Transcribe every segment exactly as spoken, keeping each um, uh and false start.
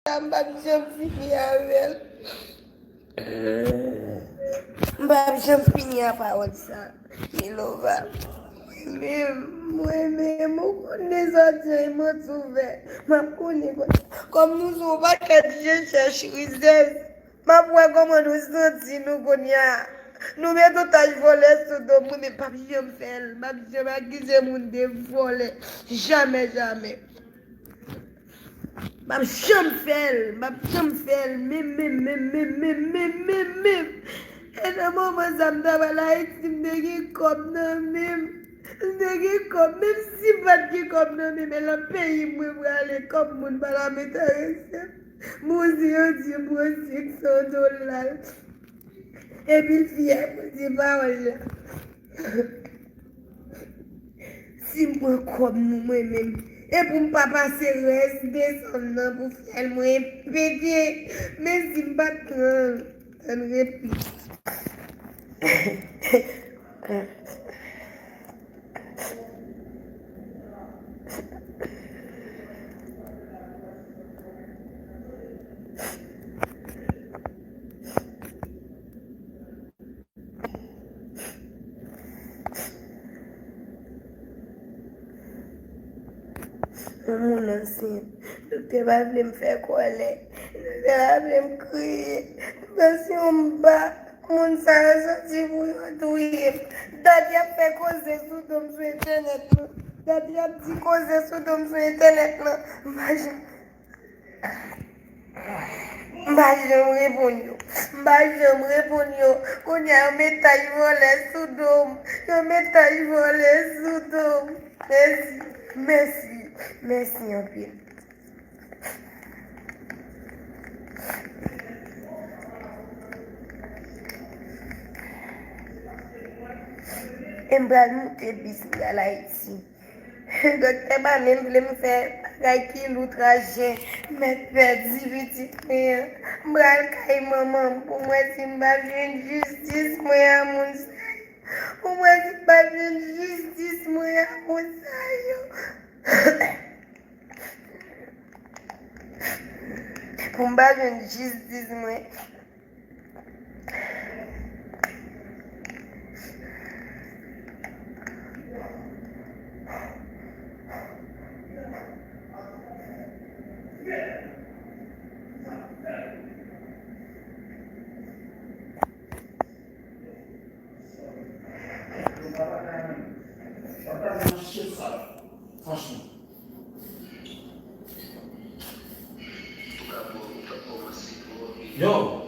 sa, m p ap janm fini avè l. M p ap janm fini a pawòl sa. Milova. Mwen menm, mwen menm, ou konnen sa, Dye, mwen ouvè. M ap konnen kòm, kòm nou se yon pakèt je chèch rizèz. M ap wè kòman nou santi nou kounye a. Nou met otaj vòlè sou do m, mwen menm p ap janm fè l. M p ap janm akize moun de vòlè. Jamè, jamè. M ap janm fè l, m ap janm fè l, menm, menm, menm. E nan moman sa, m ta pral Ayiti, m te gen kòb nan men m. M te gen kòb, menm si m pa t gen kòb nan men m, e nan peyi m mwen prale, kòb moun pa t ap enterese m. Bon, si yo di m pran senk san dola, epi l fyè pou di pawòl la. Si m pran kòb nou mwen menm, e pou m pa pase rès desanm nan pou fyèl mwen pete, men si m pa t pran l, tann repli. Yon moun ansent. Doktè pa vle m fè kòlè. Doktè pa vle m kriye. Tansyon m ba. Moun sa yo soti pou yo touye m. Dat y ap fè koze sou do m sou entènèt lan. Dat y ap di koze sou do m sou entènèt lan. M pa janm M pa janm reponn yo. M pa janm reponn yo. Kounye a, yo met tach vòlè sou do m. Yo met tach vòlè sou do m. Mèsi. Mèsi. Mèsi anpil. E m pral moute bis, m pral Ayiti. Doktè pa menm vle m fè bagay ki lou trajè. M mèt pèdi pitit mwen an. M pral kay manman m pou m wè si m pa jwenn jistis mwen a moun sa yo. Pou m wè si m pa jwenn jistis mwen a moun sa yo. Pou m pa jwenn jistis mwen. Franchman. Yo,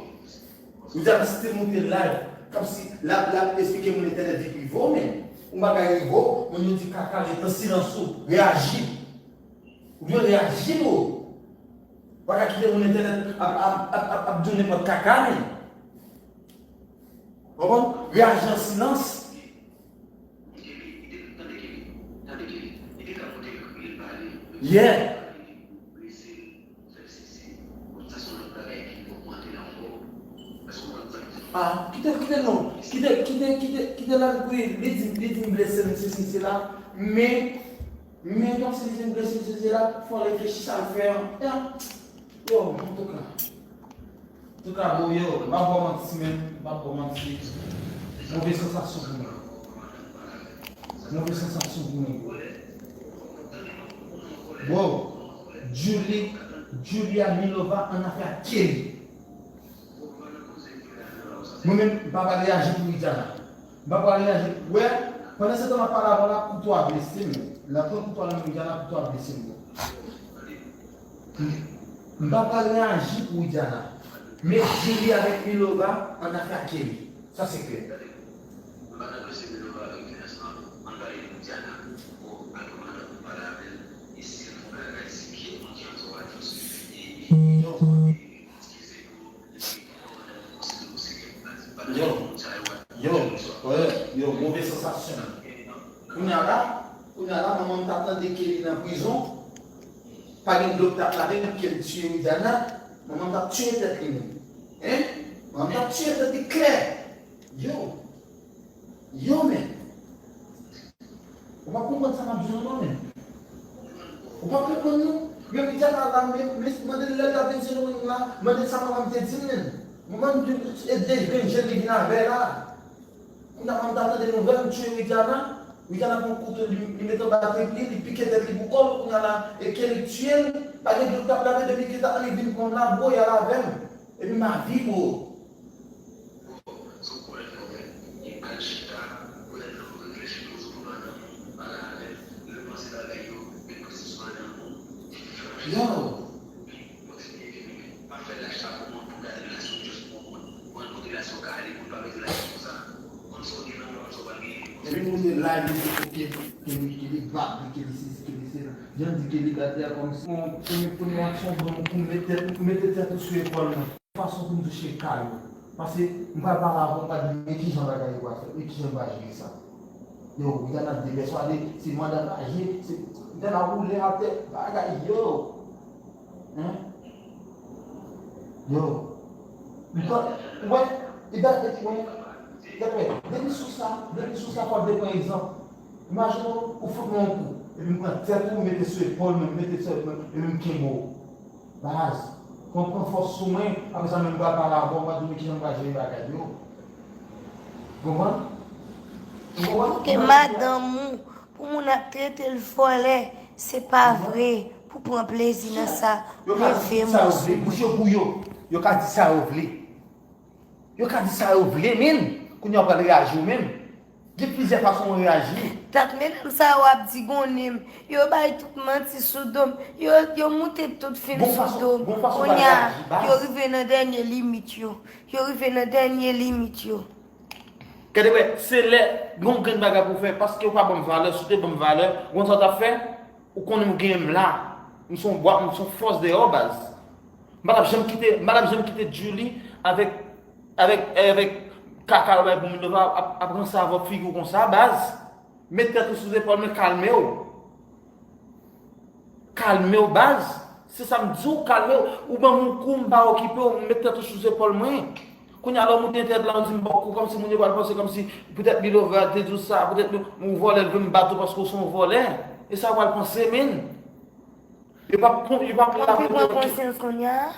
Louisiana Style moute live, kòmsi l ap, l ap esplike moun entènèt vi prive w, men yon bagay rive w, moun yo di kaka, ret nan silans ou, reyaji. Ou dwe reyaji, bro. Pa ka kite moun entènèt ap, ap, ap, ap, ap di w nenpòt kaka, men. Konprann? Reyaji an silans. Yeah. Ah, kite, kite non. Kite, kite, kite, kite l al pou li. Li di, li di m blese m, sesi, sela. Men, men kòmsi li di m blese m, sesi, sela, fò reflechi sa l fè an. Ya. Yo, antouka. Antouka, bro, yo, m ap ba w manti, men, m ap ba w manti. Move sansasyon pou mwen. Move sansasyon pou mwen, bro. Bro, Julie, Julia Milova an afè ak Kelly. Mwen menm, m pa pral reyaji pou Widiana. M pa pral reyaji. Wè, pandan se tan m ap pale avè w la, kouto a blese m. L ap pran kouto a nan men Widiana, kouto a blese m, bro. M pa pral reyaji pou Widiana. Men Julie avèk Milova an afè ak Kelly. Sa se klè. Yo, yo, yo, wè, yo, move sansasyon. Kounye a la, kounye a la, manman m ta tande Kelly nan prizon. Pa gen dlo k t ap lave m, Kelly tiye Widiana. Manman m t ap tiye tèt li menm. Hein? Manman m t ap tiye tèt li klè. Yo. Yo, men. Ou pa konprann sa m ap di w non, men. Ou pa konprann non. Men Widiana la, men, men mande l lè l t ap vin se nou menm la, mande l sa manman m te di m menm. Manman m di, e de grenn jèn li vin avè la. Kounye a manman m ta tande nouvèl m tchwe Widiana. Widiana pran kouto, li, li mete anba tèt li, li pike tèt li pou kò l. Kounye a la, e ke li tchwe l, pa gen dlo k t ap lave depi ke ta li vin pran m la, bro, y al avè m. Epi m a vi, bro. Bon, se yon pwoblèm fòmèl. Li al chita, poutèt ke ou reflechi pou sou pou madanm ou, pale avè l, repanse bagay yo, met presyon sou madanm ou, di l fè yon aksyon. Yo! Kontinye vini, pa fè lach sa pou mwen, pou gade relasyon just pou mwen. Mwen, kote relasyon ka ale, pou l pa mete lach konsa. Konn sa w gen nan mwen, konn sa w pral genyen. Epi nou te la, li di, ke, ke li, ke li bat, ke li sesi, ke li sela. Jan di ke li bat la kòmsi. Bon, premye, premye aksyon, bon, pou mete, mete tèt ou sou epòl mwen. Fason pou m touche ka yo. Paske m pral pale avè w, m pral di w, men kijan bagay yo pral fèt, men kijan m pral jere sa. Yo, Rihanna depèswade, se mandan l aje, se, Rihanna woule atè, bagay yo. Hein? Yo. M pa, ou wè, e da, e, wè, gade, wè, depi sou sa, depi sou sa, fò w te pran egzanp. Imajine w, ou fout mwen yon kou, epi m pran tèt ou, m mete sou epòl mwen, m mete sou epòl mwen, epi m kenbe w. Baz, pran, pran fòs sou mwen, apre sa menm m pral pale avè w, m pral di w men kijan m pral jere bagay yo. Ou konprann? Ou konprann? Kote madanm ou, pou moun ap trete l vòlè, se pa vre, pou pran plezi nan sa, leve mwen sou mwen. Yo ka di sa yo vle, bouch yo pou yo, yo ka di sa yo vle. Yo ka di sa yo vle, men kounye a w pral reyaji w menm. Gen plizyè fason w reyaji. Dat medam sa yo ap di gonnen m, yo bay tout manti sou do m, yo, yo moute tout fim sou do m. Kounye a, yo rive nan dènye limit yo. Yo rive nan dènye limit yo. Gade wè, se lè gen yon grenn bagay pou w fè, paske w pa ban m valè, si w te ban m valè, ou konn sa w t ap fè? Ou konnen m genyen m la. M se yon bwa, m se yon fòs deyò, baz. M pa t ap janm kite, m pa t ap janm kite Djouly avèk, avèk, avèk kaka yo bay pou Minerva ap, ap ranse avè w figi w konsa, baz. Met tèt ou sou zepòl mwen, kalme w. Kalme w, baz. Se sa m di w, kalme w. Ou ban m yon kou, m pa okipe w, m met tèt ou sou zepòl mwen. Kounye a lè w moute entènèt la, w di m ba w kou, kòmsi moun yo pral panse kòmsi poutèt Milova te di w sa, poutèt ou vòlè, l vle m bat ou paske w se yon vòlè. E sa yo pral panse, menn. Yo p ap, yo p ap. Ou anvi pran konsyans kounye a?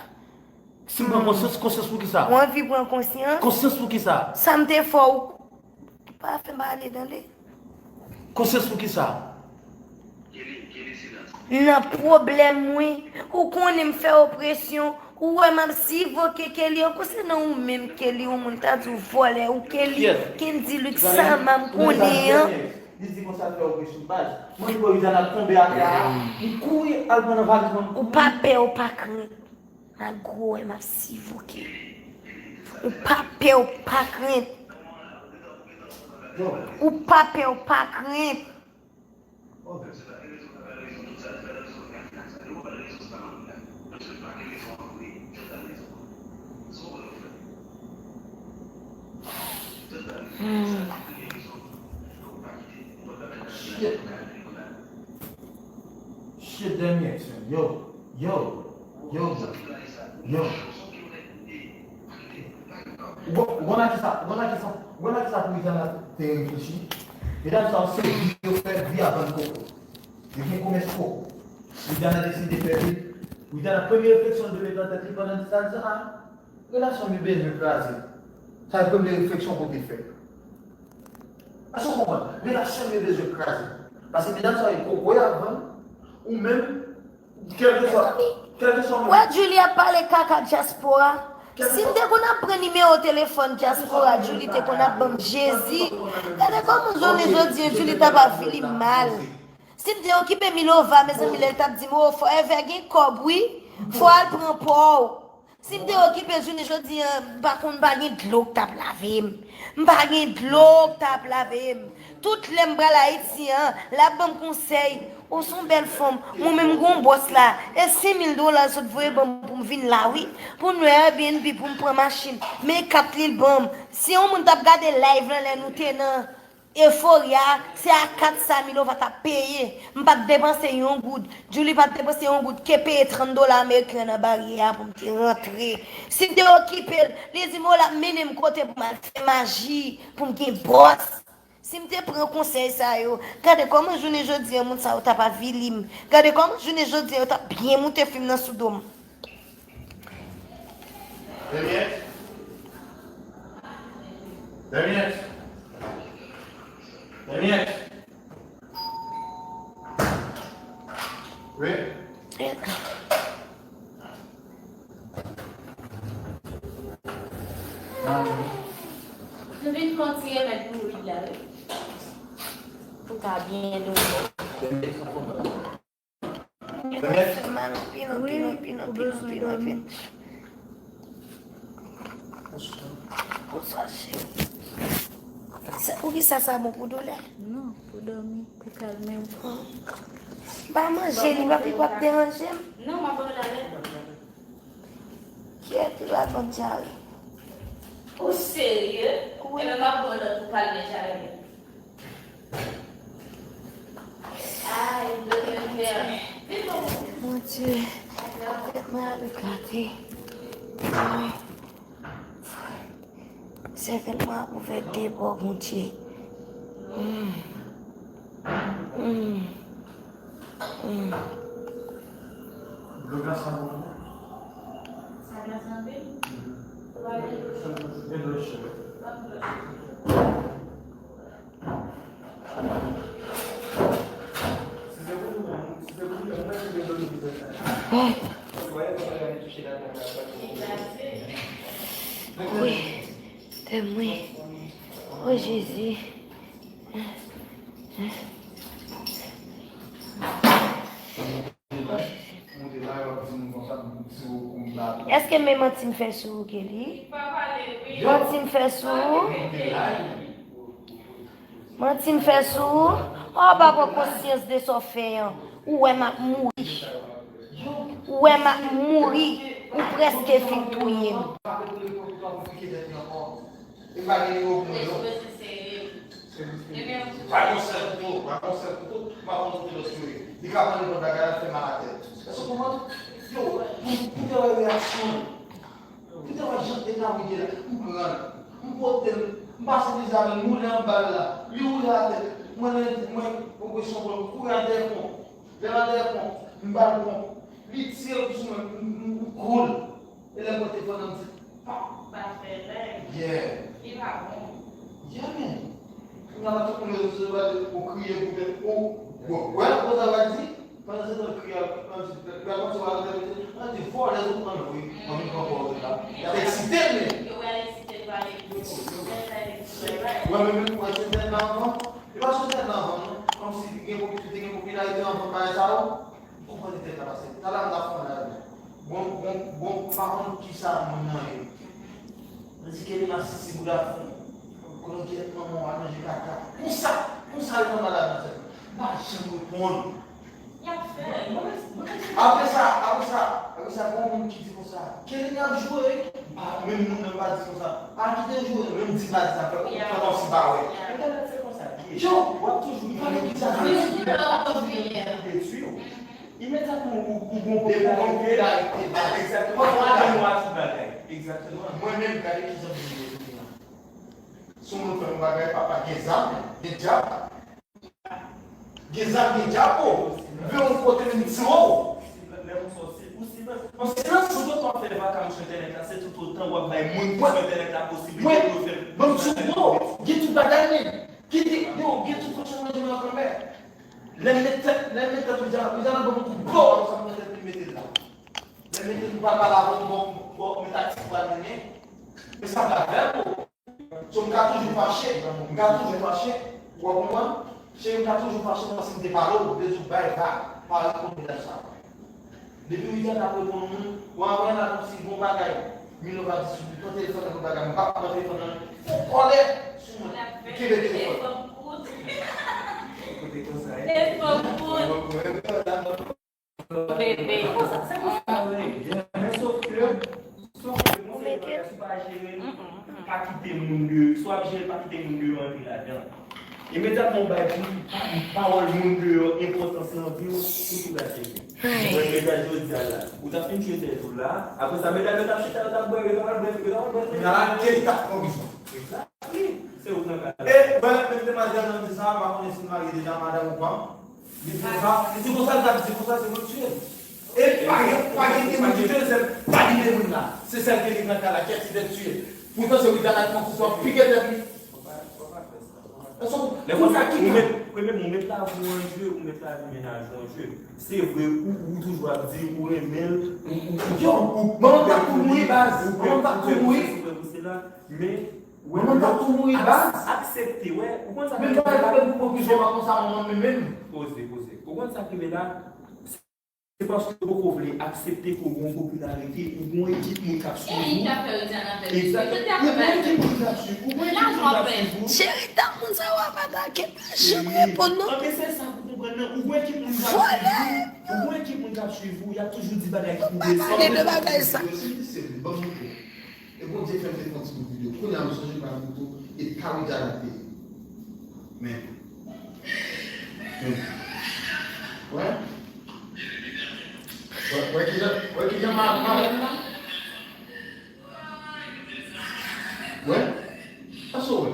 Si m pran konsyans, konsyans pou kisa? Ou anvi pran konsyans? Konsyans pou kisa? Sa m te fè w, pa fè m ale tande. Konsyans pou kisa? Nan pwoblèm mwen, ou konnen m fè w presyon, ou wè m ap sivoke Kelly an konsènan ou menm Kelly, ou moun ta di w vòlè, ou Kelly, Kendy Luke, sa m ap konnen an. Li di konsa fè w presyon baz. Mwen di Rihanna tonbe atè a, m kouri al pran nan valiz mwen. Ou pa pè, ou pa krent. Malgre w wè m ap sivoke. Ou pa pè, ou pa krent. Ou pa pè, ou pa krent. Hmm. Shit. Shit, Daniel, yo, yo, yo, yo. Ou konn, ou konn a kisa, ou konn a kisa, ou konn a kisa pou Rihanna te reflechi? Medam sa yo se vi yo fè, vi a vann koko. Yo gen komès koko. Rihanna deside fè vi. Rihanna premye refleksyon l te mete nan tèt li pandan sa l di a, relasyon m yo bezwen kraze. Sa se premye refleksyon pou te fè. Èske w konprann? Relasyon m yo bezwen kraze. Paske medam sa yo koko y ap vann, ou menm, kèlkeswa, kèlkeswa moun. Wè Djouly ap pale kaka dyaspora. Si m te konn ap pran nimewo telefòn dyaspora, Djouly te konn ap ban m Jezi. Gade kòman jounen jodi a Djouly t ap avili m mal. Si m te okipe Milova, mezanmi, lè l t ap di m, o, Forever gen kòb, wi. Fò w al pran pa w. Si m te okipe jounen jodi a, m pa konn, m pa gen dlo k t ap lave m. M pa gen dlo k t ap lave m. Tout lè m pral Ayiti an, l ap ban m konsèy. Ou se yon bèl fanm. Mwen menm, m gon bòs la. E senk mil dola l sot voye ban m pou m vin la, wi. Pou m lwe Airbnb, pou m pran machin. Men kat li l ban m. Si yon moun t ap gade live lan lè nou te nan Euphoria, se a kat sa Milova t ap peye. M pa t depanse yon goud. Djouly pa t depanse yon goud. Ke peye trant dola ameriken nan baryè a pou m te rantre. Si m te okipe l, li di m, o, l ap mennen m kote pou m al fè maji, pou m gen bòs. Si m te pran konsèy sa yo, gade kòman jounen jodi a moun sa yo t ap avili m. Gade kòman jounen jodi a yo t ap byen moute fim nan sou do m. Dèmyèt. Dèmyèt. Dèmyèt. Wi. Nou vin fè yon ti remèd pou Wid la, wi. Pou ka byen dòmi. Fè mal anpil, anpil, anpil, anpil, anpil, anpil. Bonswa, cheri. Sa, poukisa sa bon pou doulè? Non, pou dòmi, pou kalme w. M pa manje, li pa pi p ap deranje m. Non, m ap ba w lalè. Kiyès ki va konn dyare? Ou serye? Wi. Ebyen, m ap ba w lòt pou kalme dyare. Ay, Bondye, tèt mwen ap eklate. Sèkèy mwen ap ouvè de bò, Bondye. Mm. Mm. Mm. Dlo glas la bon. Sa glas anpil? Mhm. Ou pa vle dlo cho? Gen dlo cho. Ban m dlo cho. Wi, tèt mwen. O Jezi. Èske men manti m fè sou ou, Kelly? Manti m fè sou ou? Manti m fè sou ou? Ou pa pran konsyans de sa w fè an. Ou wè m ap mouri. Ou wè m ap mouri. Ou prèske fin touye m. E pa gen nivo pou mwen, non. Pa gen sèl kouto, pa gen sèl kouto, m ap montre w ki lòt yo ye. Li ka pran nenpòt bagay, l ap fè mal atè. Èske w konprann? Yo, pou, pou te wè reyaksyon l. Pou te wè jan l te ka wite la. M pran l. M pote l. M pase plizyè avè l. M woule anba l la. Li woule atè. Mwen, mwen, mwen, pran presyon pou l. M kouri al dèyè pon. Lè m al dèyè pon, m ba l pon. Li tire l sou mwen, m, m, m kou l. E lè m pran telefòn nan, m di, pa. Pa fè lè. Yeah. Li pa bon. Yeah, man. Kounye a la, tout moun rezo sosyo yo, ou kriye pou tèt ou. Bon, wè, konsa w di, pandan se tan kriye a, pandan se tan kriye a, pandan se w al entèprete, pandan se vòlè sou pran nou, wi. Ann vin pran pòz la. Y ap eksite, men. Yo pral eksite, yo pral eksite. Wè, men, men, wè, se tèt la anvan. E pa sou tèt la anvan, non. Kòmsi gen popi-, te gen popilarite anvan bagay sa yo. M konprann tèt la pase. Talè m t ap fè ann avè. Bon, bon, bon, m pa konn kisa moun nan ye. Mwen di Kelly masisi bouda fou. Konnen kiyès manman w al manje kaka. Konsa, konsa yo nan malad nan tèt mwen. M pa janm reponn. Y ap fè. Apre sa, apre sa, apre sa, gen yon moun ki di konsa, Kelly ap jwe. Ah, menm moun nan pa di konsa, ah, kite l jwe, menm di pa di sa, fè, fè kòmsi pa wè. Entènèt se konsa l ye. Yo, w ap toujou pale ki sa. Imedyatman ou, ou gon popilarite, egzakteman, ou gon popilarite, egzakteman. Mwen menm, gade kijan m ye jodi a. Si yon moun fè m yon bagay, papa, gen zam, gen djab. Gen zam, gen djab, o. M vle yon kote men m tire w. Silans, silans, silans. Toutotan w ap fè vakabon sou entènèt la, se toutotan w ap bay moun ki sou entènèt la posiblite pou yo fè. Ban m tire w. Gen tout bagay, men. Gen, gen, yo, gen tout fason manje nan lanmè. Lè m met tèt, lè m met tèt ou deja, ou deja nan ban m kout bò, sa m nan tèt li mete l la. Lè m mete l pou pral pale avè w, bon, bon, men taktik pral mennen. Men sa pral fè, bro. So, m ka toujou fache, m ka toujou fache, ou konprann? Cheri, m ka toujou fache, paske m te pale w, m te di w bay vag, pa reponn mesaj sa. Depi Widiana ap reponn moun, w ap wè la kòmsi gon bagay. Milova di sou li, pran telefòn nan, gon bagay, m p ap pran telefòn nan. Fon kòlè sou mwen. Kenbe telefòn. Telefòn kout. Kote konsa, e? Telefòn kout. Bebe. Se konsa, se konsa. Men sòf ke, sòf ke mwen se bagay, si w pa jere l, pa kite moun deyò. Si w ap jere l, pa kite moun deyò antre ladan. Imedyatman w bay moun, pawòl moun deyò, enpòtans nan vi w, ou tou gate li. Mwen, medam yo di a la, ou t ap fin tchwe tèt ou la. Apre sa, medam yo t ap chita, yo t ap bwè, yo t ap bwè, yo t ap bwè. Nan ke li t ap pran bizon. Egzakte. Se ou k nan ka la. E, mwen, Demwazèl nan di sa, m pa konnen si l marye deja, madanm ou pa. Li di konsa, li di konsa, l t ap di konsa, se mwen k tiye l. E pa gen, pa gen ki moun ki tiye l, se pa li menm la. Se sèl ke li nan kay la, kèt li t ap tiye l. Poutan se Widiana ki konn sou pike tèt li. Lè konsa ki ou met, ou met, ou met lavi w an je, ou met lavi mennaj ou an je. Se vre, ou, ou toujou ap di ou renmen l, ou, ou, ou, yo, ou, manman m t ap tou mouri, baz. Manman m t ap tou mouri. Men, manman m t ap tou mouri, baz. Aksepte, wè. Ou konn sa ki rive la? Menm pa pou pran prizon, pa konsa, manman m menm. Poze, poze. Ou konn sa ki rive la? Se paske ou poko vle aksepte ke ou gen yon popilarite, ou gen yon ekip moun k ap swiv ou. Egzakteman. Ou gen yon ekip moun k ap swiv ou. Ou gen yon ekip moun k ap swiv ou. Cheri, tank moun sa yo ap atake, pa janm reponn non. Anben, se sa pou konprann nan. Ou gen yon ekip moun k ap swiv ou. Ou gen yon ekip moun k ap swiv ou. Y ap toujou di bagay ki pou desann. Pa pale de bagay sa. Yo, si m di se m, ban m moute. E Bondye fè m te fè yon ti bout videyo. Kounye a m sonje m pral moute e pa Widiana k te ye. Men. Men. Wè? Wè, wè kijan, wè kijan ma, ma, wè? Sa sou wè?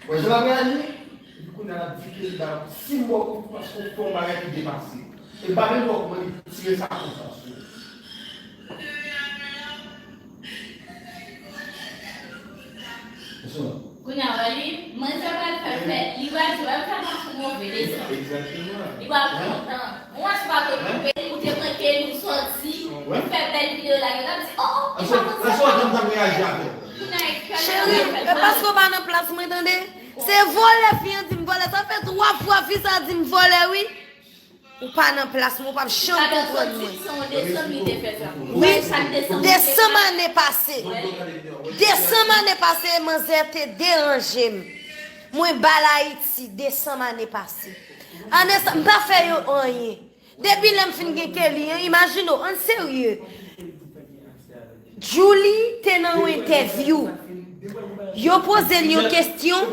Wè jan l ap reyaji? Epi kounye a l ap di ke li ba, si m ba w kout paske w fè yon bagay ki depase. E pa menm wè kòman li tire sa konsa sou. Kounye a, wè li, manzè pral fè fèt, li pral di, wè, m fè mach pou move leson. Li pral kontan. Ou wè, se pa t okipe l, ou te manke l, ou sòti, ou fè bèl videyo la, yo t ap di, oh, oh, li pa konn sa. Kounye a, e kè l pral fè. Cheri, e paske w pa nan plas mwen, tande? Se vòlè fi an di m vòlè. Sa fè twa fwa fi sa di m vòlè, wi. Ou pa nan plas mwen, ou p ap janm konprann mwen. Wi, desanm ane pase. Desanm ane pase, manzè te deranje m. Mwen ba l Ayiti, desanm ane pase. Ane sa, m pa fè yo anyen. Depi lè m fin gen Kelly an, imajine w, ann serye. Djouly te nan yon entèvyou. Yo poze l yon kesyon.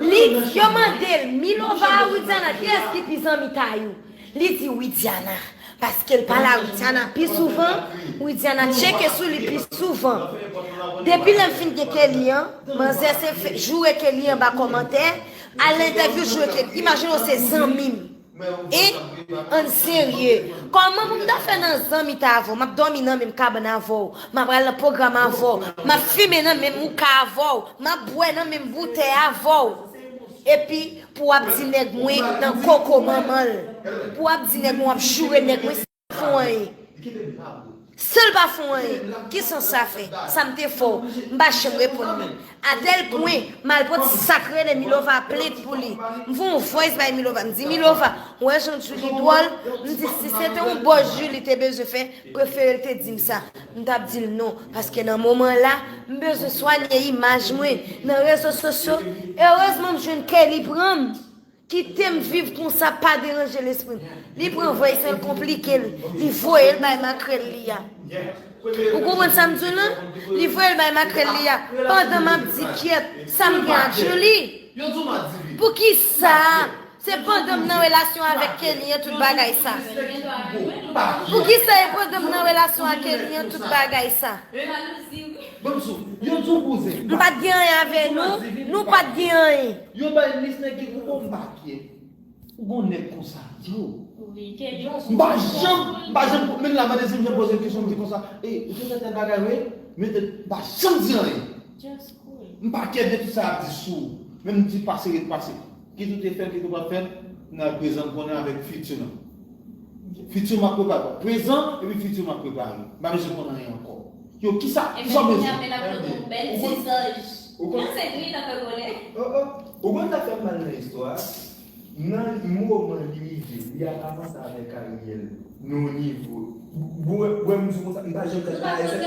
Li, yo mande l, Milova a Widiana, kiyès ki pi zanmi Tayou? Li di Widiana. Paske l pale a Widiana pi souvan, Widiana tcheke sou li pi souvan. Depi lè m fin gen Kelly an, manzè se fe-, joure Kelly anba kòmantè, al nan entèvyou joure Kelly. Imajine w se zanmi m. E, ann serye. Kòman pou m ta fè nan zanmi ta avè w? M ap dòmi nan menm kabann avè w. M ap al nan pwogram avè w. M ap fimen nan menm wouka avè w. M ap bwè nan menm boutèy avè w. Epi, pou w ap di nèg mwen nan koko manman l. Pou w ap di nèg mwen w ap joure nèg mwen. Fè w anyen. Si l pa fè w anyen, ki sans sa fè? Sa m te fè w, m pa janm reponn li. Atèl pwen, m al pot sa k rele Milova plent pou li. M fè yon voice bay Milova. M di, Milova, ou wè jan Djouly dwòl? M di, si se te yon bòs Djouly te bezwen fè, prefere l te di m sa. M t ap di l non. Paske nan moman la, m bezwen swanye imaj mwen nan rezo sosyo. Erezman, m jwenn Kelly pran m. Kite m viv konsa, pa deranje lespri m. Li pran voice an, l konplike l. Li voye l bay makrèl li a. Ou konprann sa m di w lan? Li voye l bay makrèl li a. Pandan m ap di kyèt, sa m gen ak Djouly? Poukisa? Se pandan m nan relasyon avèk Kelly an tout bagay sa. Poukisa e pandan m nan relasyon ak Kelly an tout bagay sa? Ban m sou, yo di w kouzen. M pa t gen anyen avè nou, nou pa t gen anyen. Yo bay lis nèg ki pou bon, m pa kyè. Ou gon nèg konsa, yo. M pa janm, m pa janm, menm la, mande si m janm poze l kesyon, m di konsa, e, ou te fè tèl bagay, wi, men tèl, m pa janm di anyen. M pa kyè de tout sa y ap di sou ou. Men m di pase, ret pase. Kit ou te fè l, kit ou pa t fè l, nan prezan m konnen avèk fiti lan. Fiti m ap prepare. Prezan, epi fiti m ap prepare. M pa bezwen konn anyen ankò. Yo, kisa, kisa w bezwen? Ou konn, ou konn, oh, oh. Ou konn sa k fè m mal nan istwa a? Nan moman li rive, li ap avanse avèk Ariel nan yon nivo. Bwè, bwè, m di konsa, m pa janm gad bagay sa.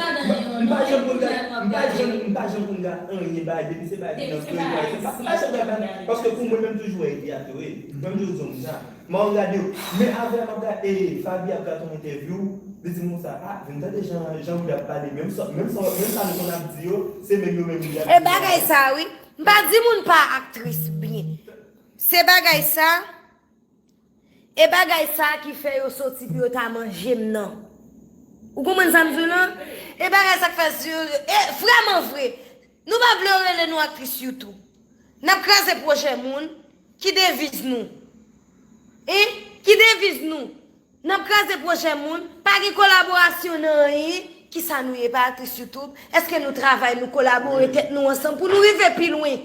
M pa janm konn gad, m pa janm, m pa janm konn gad anyen bagay, depi se bagay ki nan feyton, m pa, m pa janm gad bagay. Paske pou mwen, menm toujou wè e teyat yo ye. Mwen toujou di w sa. M ap gade yo. Men avè m ap gade, e, Faby ap gade yon entèvyou, li di m konsa, a, vin tande jan, jan Woody ap pale, menm sa, menm sa, menm sa nou konn ap di yo, se menm yo menm Woody ap di yo. E bagay sa, wi. M pa di moun pa aktris byen. Se bagay sa, e bagay sa ki fè yo soti pou yo ta manje m nan. Ou konprann sa m di w lan? E bagay sa k fè si yo, e vrèman vre, nou pa vle yo rele nou aktris YouTube. N ap kraze pwojè moun, Ki deviz nou? Hein? Ki deviz nou? N ap kraze pwojè moun, pa gen kolaborasyon nan anyen. Kisa nou ye, pa aktris YouTube? Èske nou travay, nou kolabore tèt nou ansanm pou nou rive pi lwen?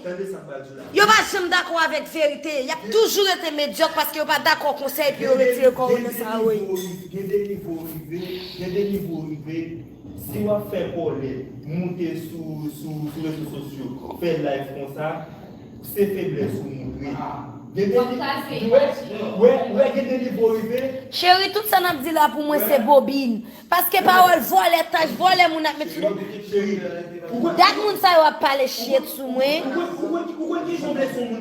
Yo pa janm dakò avèk verite. Y ap toujou rete medyòk paske yo pa dakò konsèy epi yo retire kò yo nan sa yo ye. Gen de nivo rive, gen de nivo rive. Si w ap fè kòlèt, moute sou, sou, sou rezo sosyo, fè live konsa, se feblès ou montre. Gen de, wè, wè, wè, gen de nivo rive. Cheri, tout sa n ap di la pou mwen se bobin. Paske pawòl vòlè, tach vòlè moun ap met sou do. Cheri, dat moun sa yo ap pale shit sou mwen.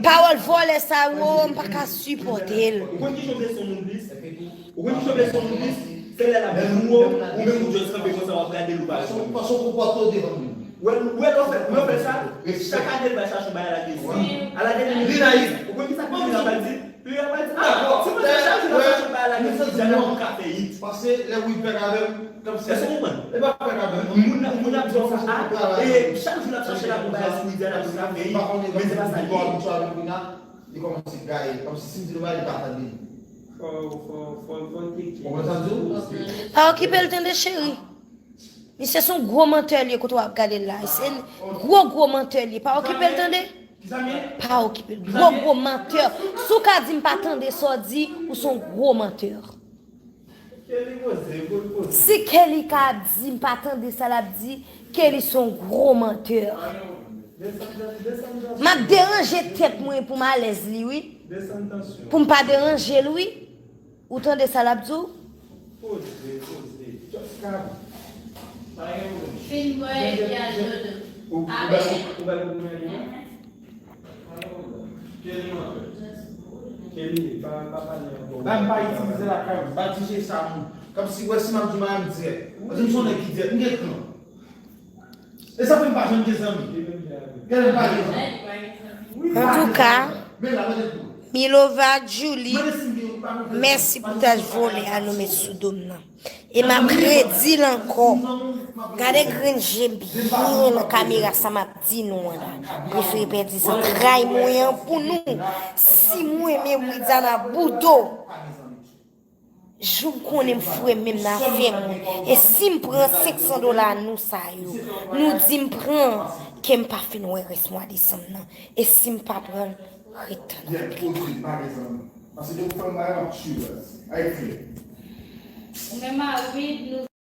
Pawòl vòlè sa yo, m pa ka sipòte l. Ou konn ki jan w vle son moun plis? Ou konn ki jan w vle son moun plis? Se lè l ap jou w, ou menm ou just kanpe konsa, w ap gade l, ou pa jwenn. Paske w konpòte w devan moun. Wè, wè, lè w fè, lè w fè sa, chak ane l va chache yon bagay lage sou. Al lage li. Li nayif. Ou konn ki sa k ap di? Li ap di, ah, ti mwen sa chache, l ap chache yon bagay lage sou, li di, a, ou ka fè it. Paske lè wi pèk avè m, kòmsi. Èske w konprann? E pa pèk avè m. Moun, moun ap di w sa, ah, e chak jou l ap chache lage yon bagay sou, li di, a, ou ka fè it. Men se pa sa l ye. Li kòmanse gaye, kòmsi si m di l yon bagay, li pa tande m. Fò, fò, fò, fò l tcheke. Ou konprann sa m di w? Pa okipe l tande, cheri. Misye se yon gwo mantè li ye kote w ap gade l la. Se yon gwo, gwo mantè li ye. Pa okipe l tande. Pa okipe l. Gwo, gwo mantè. Si w ka di m pa tande sa w di, ou se yon gwo mantè. Kelly poze, pou l poze. Si Kelly ka ap di, m pa tande sa l ap di, Kelly se yon gwo mantè. Desann, desann, desann. M ap deranje tèt mwen pou m alèz li, wi. Desann tansyon. Pou m pa deranje l, wi. Ou tande sa l ap di w? Poze, poze. Just calm. Pa gen pwoblèm. Fin bwè epi al dodo. Ou, ou bay, ou bay pou mwen, non? Ba m pa itilize lakay mwen, ba di Jay sa moun. Kòmsi wè si m ap di madanm dirèk. Paske m se yon nèg ki dirèk, m gen kran. E sa fè m pa janm gen zanmi. Gade m pa gen zanmi. Antouka, men la, mande pou mwen. Milova Julie, mèsi pou tach vòlè a nou met sou do m nan. E m ap redi l ankò. Gade grenn je m byen nan kamera sa m ap di nou an la. Prefere pèdi zantray mwen an pou nou. Si m renmen Widiana Boudo, jou m konnen m fre menm nan afè mwen. E si m pran senk san dola nou sa yo, nou di m pran, ke m pa fin wè rès mwa desanm nan. E si m pa pran l, ret tann anpil. Paske depi w fè m bagay, m ap tchwe baz. Ayiti. Ou menm a Wid, nou